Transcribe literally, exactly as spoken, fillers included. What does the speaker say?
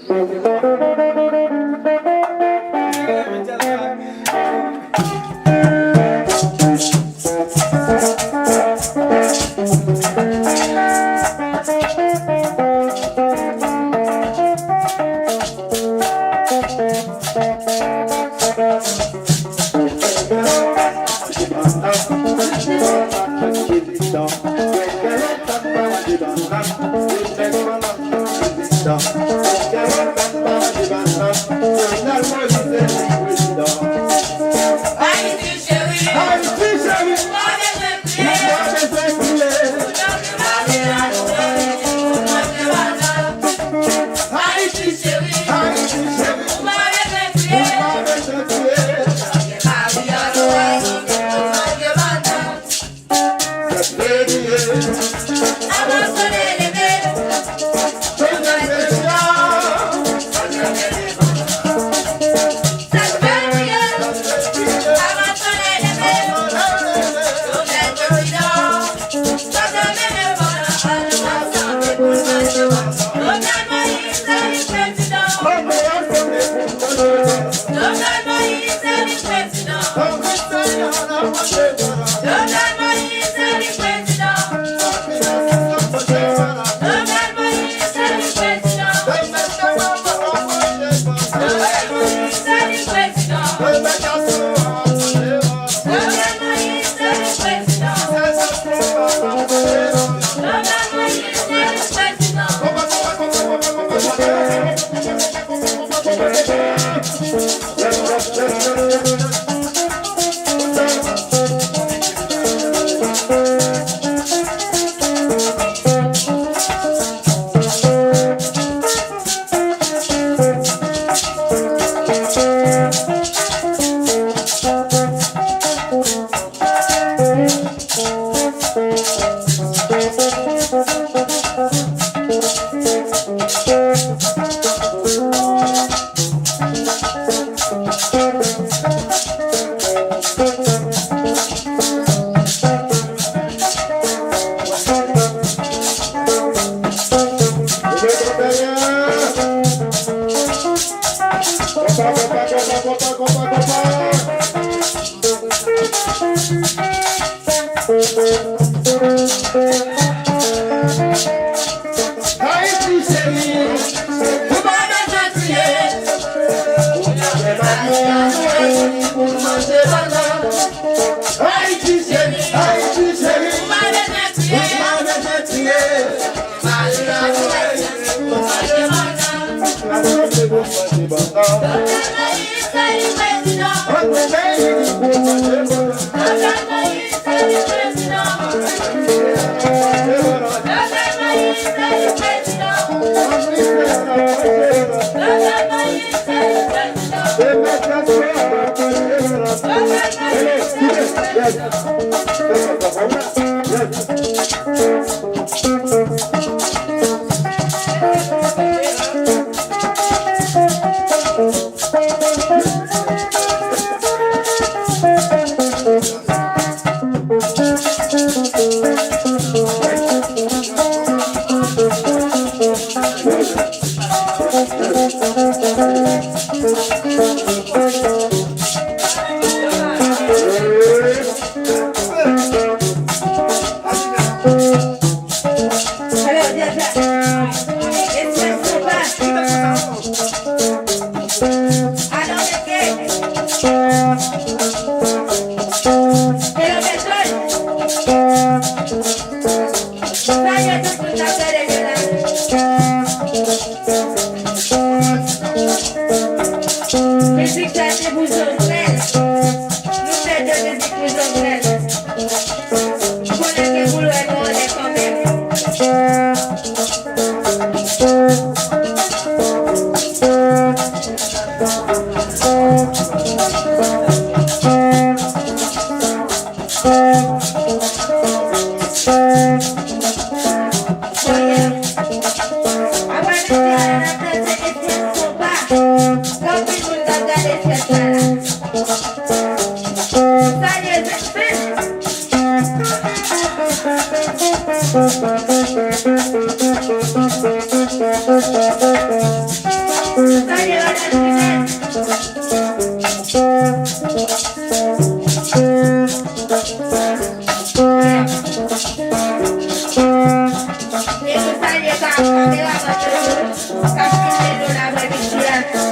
Ayiti cheri, Ayiti cheri, ou pa bezwen kriye, ou pa bezwen kriye. Ayiti cheri, Ayiti cheri, ou pa bezwen kriye, ou pa bezwen kriye. Ayiti cheri, ou pa bezwen kriye. Ou pa bezwen kriye pou manje bannann. Ayiti cheri, Ayiti cheri, ou pa bezwen kriye. Mizik sa se pou Jozrèl. Nou fè de mizik pou Jozrèl. M konnen ke pou l wè nou anlè kanmenm. E nou salye ka-, kameramann yo tou, k ap filme nou la, mwen di a.